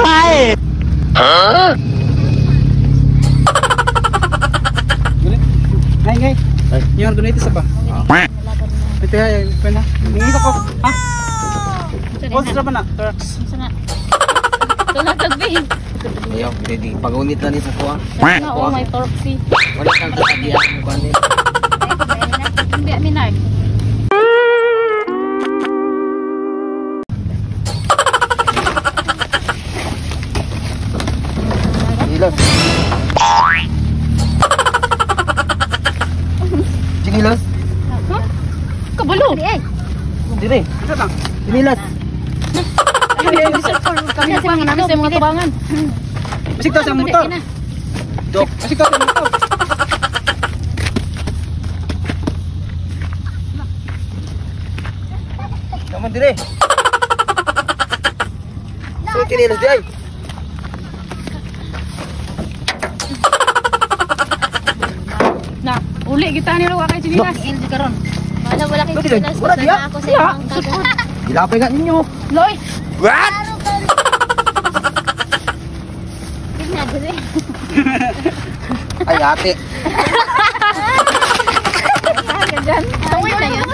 Huh? Ngay, ngay. Yung donate sa ba? Ito ay, pwede na. Hingin ko. Ha? What's ba na? Turks. Tulad tagbi. Ayaw, ready. Pagunit na ni sa kuha. Oo, may torpsi. Wala kang tatagian mo kanin. Hindi, aminar. Chigilos. Chigilos. Huh? Kabalo. Dire. Ito lang. Chinilas. Kami pa namin sa mga tubangan. Basig to sa motor. Dok. Basig to sa motor. Kaman dire. So chinilas di ay. Na, uli kita ni Luwa kay chinilas. Karon. Wala wala kay Bakit? chinelas. Wala diya. Ako sa imong kaga. Gilapay nga ninyo. Loy, What? Tingnan diri. Ay ate. Tungod na yun.